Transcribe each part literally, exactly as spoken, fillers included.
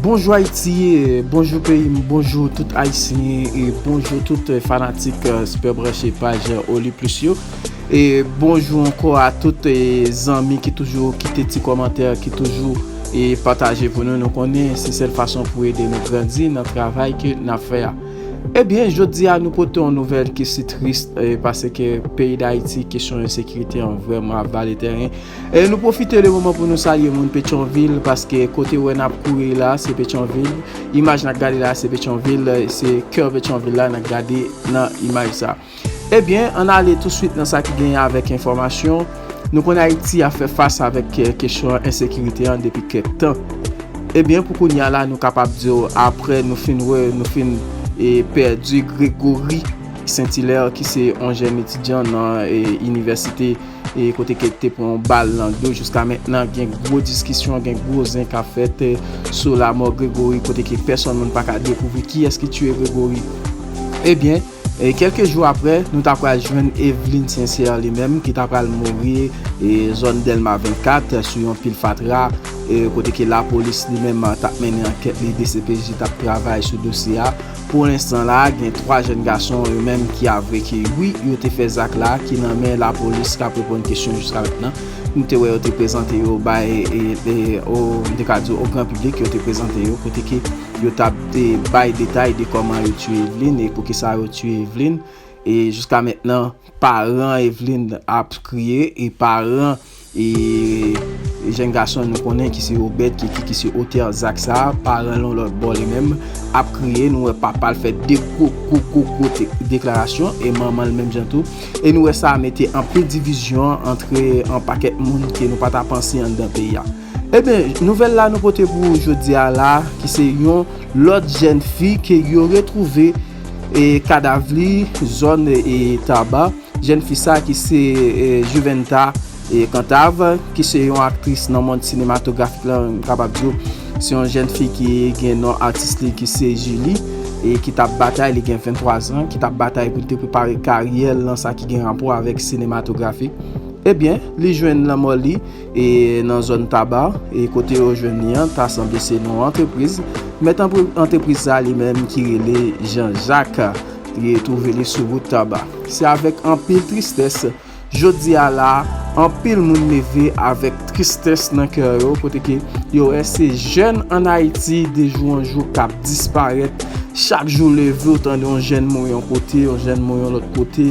Bonjou Ayiti, eh, bonjou peyi m, bonjou tout Ayisyen, e bonjou tout, eh, fanatik, eh, Super Branché paj, eh, Oli Plus yo. E bonjou ankò a tout, eh, zanmi ki toujou kite ti kòmantè, ki toujou, eh, pataje pou nou. Nou konnen se sèl fason pou ede nou grandi nan travay ke n ap fè a. Ebyen, jodi a nou pote yon nouvèl ki si tris, eh, paske peyi Dayiti, kesyon ensekirite an vrèman ap vale tèren. E nou pwofite de moman pou nou salye moun Petyonvil, paske kote w wè n ap kouri la, se Petyonvil. Imaj n ap gade la, se Petyonvil, se kè Petyonvil la n ap gade nan imaj sa. Ebyen, ann ale touswit nan sa ki genyen avèk enfòmasyon. Nou konnen Ayiti ap fè fas avèk, eh, kesyon ensekirite an depi kèk tan. Ebyen, pou kounye a la, nou kapab di w, apre nou fin wè, nou fin, eh, pèdi Gregory Saint-Hilaire, ki se yon jèn etidyan nan, eh, inivèsite, e kote ke te pran yon bal nan do. Jiska mentnan, gen gwo diskisyon, gen gwo zen k ap fèt, eh, sou lamò Gregory, kote ke pèsonn moun pa ka dekouvri kiyès ki tiye Gregory. Ebyen, e kèlke jou apre, nou ta pral jwenn Eveline Sincère li menm, ki ta pral mouri, e zòn Dèlma vennkat, sou yon pil fatra, e kote ke lapolis li menm t ap mennen ankèt li, D C P J t ap travay sou dosye a. Pou lenstan la, gen twa jèn gason yo menm ki avwe ke wi, yo te fè zak la, ki nan men lapolis k ap reponn kesyon jiska mentnan. Nou te wè yo te prezante yo bay, e, e, o, m te ka di o gran piblik, yo te prezante yo kote ke yo t ap, e, bay detay de kòman yo tiye Eveline e poukisa yo tiye Eveline. E jiska mentnan, paran Eveline ap kriye e paran, e, jèn gason nou konnen ki se Obed, ki, ki, ki se otè zak sa, paran l yon lòt bò li menm ap kriye. Nou wè papa l fè de gwo, gwo, gwo, gwo de-, deklarasyon, e manman l menm jan tou. E nou wè sa mete anpil divizyon antre yon pakèt moun ke nou pa ta panse anndan peyi a. Ebyen, nouvèl la nou pote pou jodi a la, ki se yon lòt jèn fi ke yo retwouve, e, kadav li zòn, e, Taba. Jèn fi sa ki se, e, Juventa, e, Cantave, ki se yon aktris nan mond sinematografik la, m kapab di w. Se yon jèn fi ki gen non atis li ki se Julie, e ki t ap batay, li gen venntwa zan, ki t ap batay pou l te prepare karyè l nan sa ki gen rapò avèk sinematografi. Ebyen, li jwenn lanmò li, e nan zòn Taba, e kote yo jwenn li an, ta sanble se nan yon antrepriz. Mèt antre-, antrepriz sa li menm ki rele Jean Jacques, li twouve li sou wout Taba. Se avèk anpil tristès, jodi a la, anpil moun leve avèk tristès nan kè yo, kote ke yo wè se jèn ann Ayiti, de jou an jou, k ap disparèt. Chak jou leve, ou tande yon jèn mouri yon kote, yon jèn mouri yon lòt kote.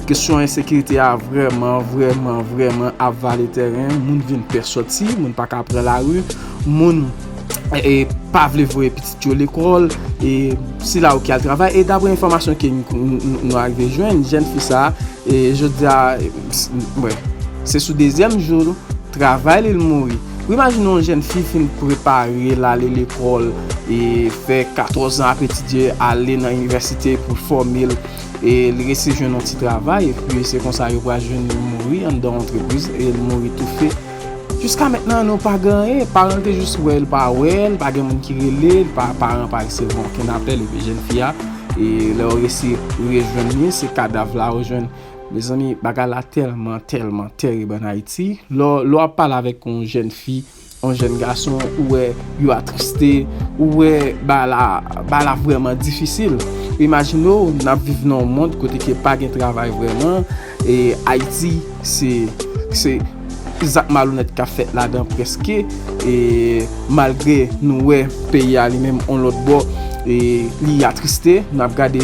Kesyon ensekirite a vrèman, vrèman, vrèman ap vale tèren. Moun vin pè sòti, moun pa ka pran lari, moun, e, pa vle voye pitit yo lekòl, e sila yo ki al travay. E daprè enfòmasyon ke n, n, n, nou arive jwenn, jèn fi sa, e jodi a, e, s-, wè, se sou dezyèm jou travay li l mouri. Ou imajine yon jèn fi fin prepare l ale lekòl, e fè katòz an ap etidye, ale nan inivèsite pou l fòme l, e li resi jwenn yon ti travay, epi se konsa yo pral jwenn li mouri anndan yon antrepriz, e l mouri toufe. Jiska mentnan, nou pa gen anyen. Paran l te jis wè l pa wè l, pa gen moun ki rele l, pa, paran pa resevwa okenn apèl, epi jèn fi a, e lè yo resi rejwenn li, se kadav la yo jwenn. Mezanmi, bagay la tèlman, tèlman tèrib ann Ayiti. Lè, lè w ap pale avèk yon jèn fi, yon jèn gason, ou wè yo atriste, ou wè bagay la, bagay la vrèman difisil. Imajine w, n ap viv nan yon mond kote ke pa gen travay vrèman, e Ayiti, se, se zak malonèt k ap fèt ladan prèske, e malgre nou wè peyi a li menm yon lòt bò, e li atriste, n ap gade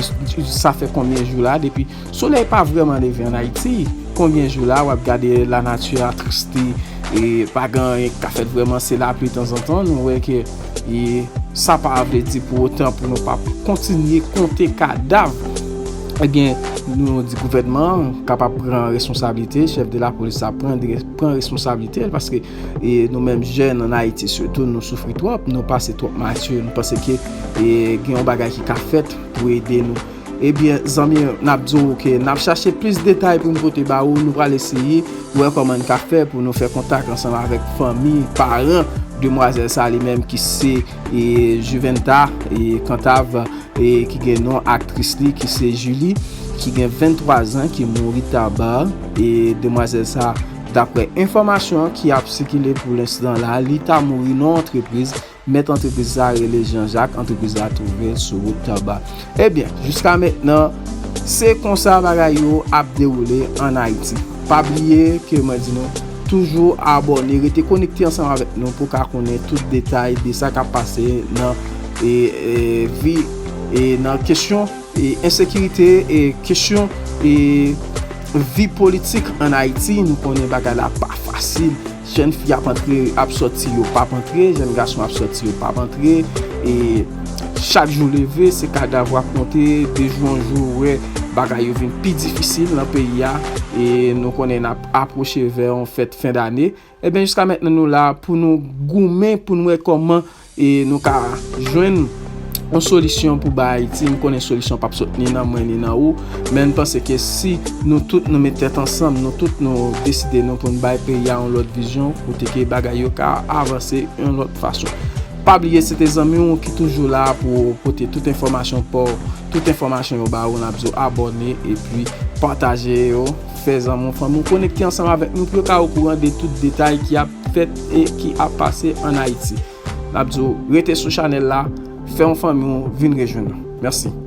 sa fè konbyen jou la, depi solèy pa vrèman leve ann Ayiti. Konbyen jou la, w ap gade lanati atriste, e pa gen anyen k ka fèt vrèman, se lapli tanzantan. Nou wè ke, e sa pa vle di pou otan pou nou pa kontinye konte kadav. Ebyen, nou di gouvènman an kapab pran responsablite, chèf de lapolis la pran, pran responsablite l, paske, e nou menm jèn ann Ayiti sitou, nou soufri twòp, nou pase twòp matye, nou panse ke, e gen yon bagay ki ka fèt pou ede nou. Ebyen, zanmi, n ap di w ke n ap chache plis detay pou n pote ba ou. Nou pral eseye wè kòman n ka fè pou nou fè kontak ansanm avèk fanmi, paran demwazèl sa li menm ki se, e, Juventa, e, Cantave, e, ki gen non aktris li, ki se Julie, ki gen venntwa zan, ki mouri Taba, e demwazèl sa Daprè enfòmasyon ki ap sikile pou lenstan la, li ta mouri nan yon antrepriz. Mèt antrepriz la rele Jean Jacques, antrepriz la twouve l sou wout Taba. Ebyen, jiska mentnan, se konsa bagay yo ap dewoule ann Ayiti. Pa bliye ke mwen di nou, toujou abòne, rete konekte ansanm avèk nou pou w ka konnen tout detay de sa k ap pase nan e, e, vi e nan kesyon e ensekirite e kesyon e vi politik ann Ayiti. Nou konnen bagay la pa fasil. Jèn fi ap antre, ap sòti, yo p ap antre. Jèn gason ap sòti, yo p ap antre. E chak jou leve, se kadav w ap monte. De jou an jou, ou wè bagay yo vin pi difisil nan peyi a. E nou konnen n ap apwoche vè yon fèt fen dane. Ebyen, jiska mentnan, nou la pou nou goumen, pou nou wè kòman e nou ka jwenn yon solisyon pou bay Ayiti. M konnen solisyon p ap sot ni nan mwen ni nan ou, men m panse ke si nou tout nou met tèt ansanm, nou tout nou deside nou pou n bay peyi a yon lòt vizyon, kote ke bagay yo ka avanse yon lòt fason. Pa bliye, se te zanmi w ki toujou la pou pote tout enfòmasyon pa w, tout enfòmasyon yo ba ou, n ap di w abòne epi pataje yo, fè zanmi w, fanmi w konekte ansanm avèk nou pou yo ka okouran de tout detay ki ap fèt e ki ap pase ann Ayiti. N ap di w rete sou chanèl la, fè yon fanmi w vin rejwenn nou. Mèsi.